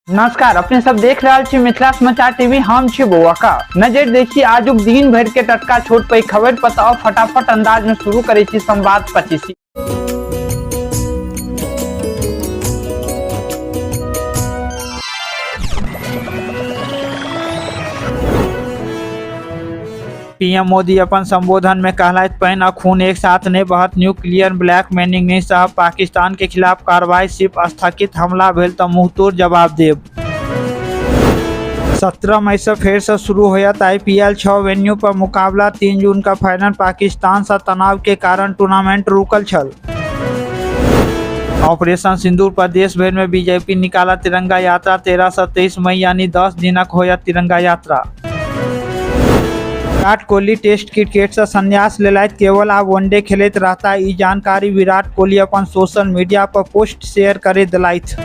नमस्कार, अपने सब देख रहल छी मिथिला समाचार टीवी। हम छी बौआ का नजर देखी आजुक दिन भर के टटका छोट पैघ खबर पर। तो फटाफट अंदाज में शुरू करे छी संवाद 25। पीएम मोदी अपन संबोधन में कहलथि, पानि आ खून एक साथ नहि बहत, न्यूक्लियर ब्लैकमेलिंग नहि सहब, पाकिस्तान के खिलाफ कार्रवाई सिर्फ स्थगित, हमला भेल तऽ मुंहतोड़ जवाब देब। 17 मई से फेर से शुरू होयत आईपीएल, 6 वेन्यू पर मुकाबला, 3 जून का फाइनल। पाकिस्तान से तनाव के कारण टूर्नामेंट रुकल छल। ऑपरेशन सिंदूर पर देश भरि में बीजेपी निकाला तिरंगा यात्रा। 13 से 23 मई यानी 10 दिनक होयत तिरंगा यात्रा। विराट कोहली टेस्ट क्रिकेट से संन्यास लेलथि, केवल आब वनडे खेलैत रहता। ई जानकारी विराट कोहली अपन सोशल मीडिया पर पोस्ट शेयर करैत देलथि।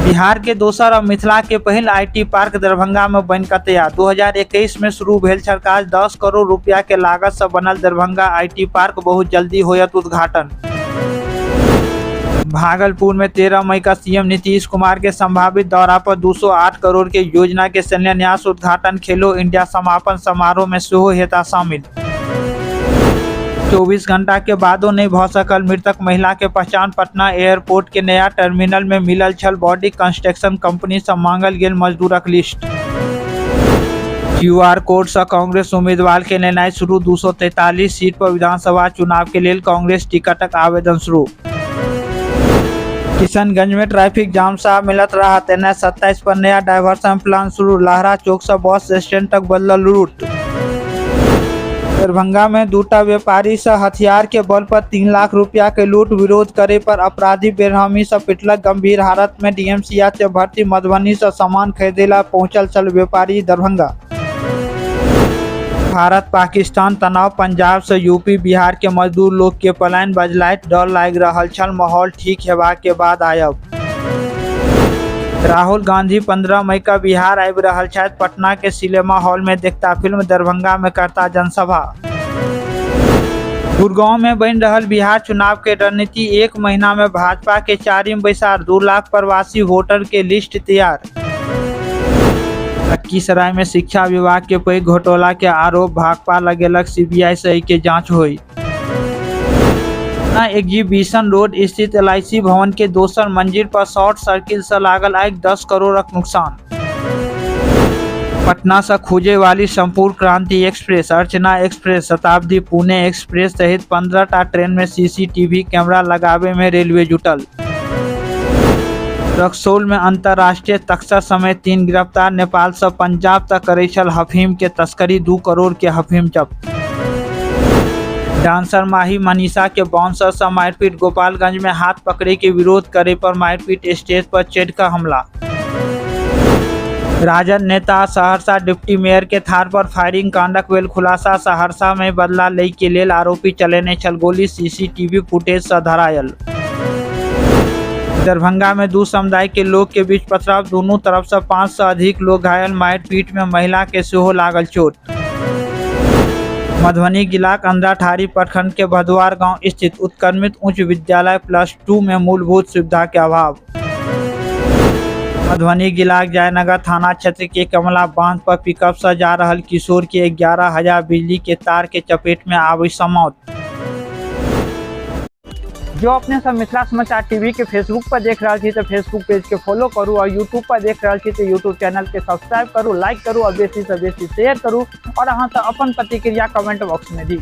बिहार के दोसर और मिथिला के पहिल IT park Darbhanga में बन कऽ तैयार। 2021 में शुरू भेल छल काज। 10 करोड़ रुपया के लागत से बनल दरभंगा IT park बहुत जल्दी होयत उद्घाटन। भागलपुर में 13 मई का सीएम नीतीश कुमार के संभावित दौरा पर 208 करोड़ के योजना के शिलान्यास, उद्घाटन, खेलो इंडिया समापन समारोह में सेहो हेता शामिल। 24 घंटा के बादो नहीं भ सकल मृतक महिला के पहचान। पटना एयरपोर्ट के नया टर्मिनल में मिलल छल बॉडी। कंस्ट्रक्शन कंपनी से मांगल गेल मजदूरक लिस्ट। क्यूआर कोड से कांग्रेस उम्मीदवार के लेनाइ शुरू। 243 सीट पर विधानसभा चुनाव के लेल कांग्रेस टिकटक आवेदन शुरू। किशनगंज में ट्रैफिक जाम से मिलत राहत। एन 27 पर नया डाइवर्सन प्लान शुरू। लहरा चौक से बस स्टैंड तक बदलल रूट। दरभंगा में दूटा व्यापारी से हथियार के बल पर 3 लाख रुपया के लूट। विरोध करे पर अपराधी बेरहमी से पिटलक। गंभीर हालत में डीएमसीएच में भर्ती। मधुबनी से सामान खरीदे ला पहुंचल छल व्यापारी। दरभंगा। भारत पाकिस्तान तनाव, पंजाब से यूपी बिहार के मजदूर लोग के पलायन। बजलथि, डर लागि रहल छल, माहौल ठीक हेबाक के बाद आयब। राहुल गांधी 15 मई का बिहार आबि रहल छथि। पटना के सिनेमा हॉल में देखता फिल्म, दरभंगा में करता जनसभा। गुड़गांव में बनि रहल बिहार चुनाव के रणनीति। एक महीना में भाजपा के चारिम बैसार, 2 लाख प्रवासी वोटर के लिस्ट तैयार। लखीसराय में शिक्षा विभाग के पैघ घोटाला के आरोप, भाकपा लगेलक सीबीआई से के जांच होई। पटना एग्जीबिशन रोड स्थित एलआईसी भवन के दोसर मंजिल पर शॉर्ट सर्किट से लागल आगि, 10 करोड़क नुकसान। पटना से खुजे वाली संपूर्ण क्रांति एक्सप्रेस, अर्चना एक्सप्रेस, शताब्दी पुणे एक्सप्रेस सहित 15 टा ट्रेन में सीसीटीवी कैमरा लगावे में रेलवे जुटल। रक्सौल में अंतर्राष्ट्रीय तस्कर समेत 3 गिरफ्तार। नेपाल से पंजाब तक करै छल हफीम के तस्करी, 2 करोड़ के हफीम जब्त। डांसर माही मनीषा के बाउंसर से मारपीट। गोपालगंज में हाथ पकड़े के विरोध करे पर मारपीट, स्टेज पर चढ़ कर हमला। राजद नेता सहरसा डिप्टी मेयर के थार पर फायरिंग कांडक भेल खुलासा। सहरसा में बदला लै के लेल आरोपी चलेने छल गोली, सीसीटीवी फुटेज से धरायल। दरभंगा में दू समुदाय के लोग के बीच पथराव, दोनों तरफ से 5 से अधिक लोग घायल, मारपीट में महिला के सेहो लागल चोट। मधुबनी जिलाक अंधराठाढ़ी प्रखंड के भदुआर गांव स्थित उत्क्रमित उच्च विद्यालय +2 में मूलभूत सुविधा के अभाव। मधुबनी जिलाक जयनगर थाना क्षेत्र के कमला बांध पर पिकअप से जा रहल किशोर के 11,000 बिजली के तार के चपेट में आबि सँ मौत। जो अपने सब मिथिला समाचार टीवी के फेसबुक पर देख रहल छी तो फेसबुक पेज के फॉलो करू और यूट्यूब पर देख रहल छी तो यूट्यूब चैनल के सब्सक्राइब करू, लाइक करू और बेसी से बेसी शेयर करू और अहाँ सब अपन प्रतिक्रिया कमेंट बॉक्स में दी।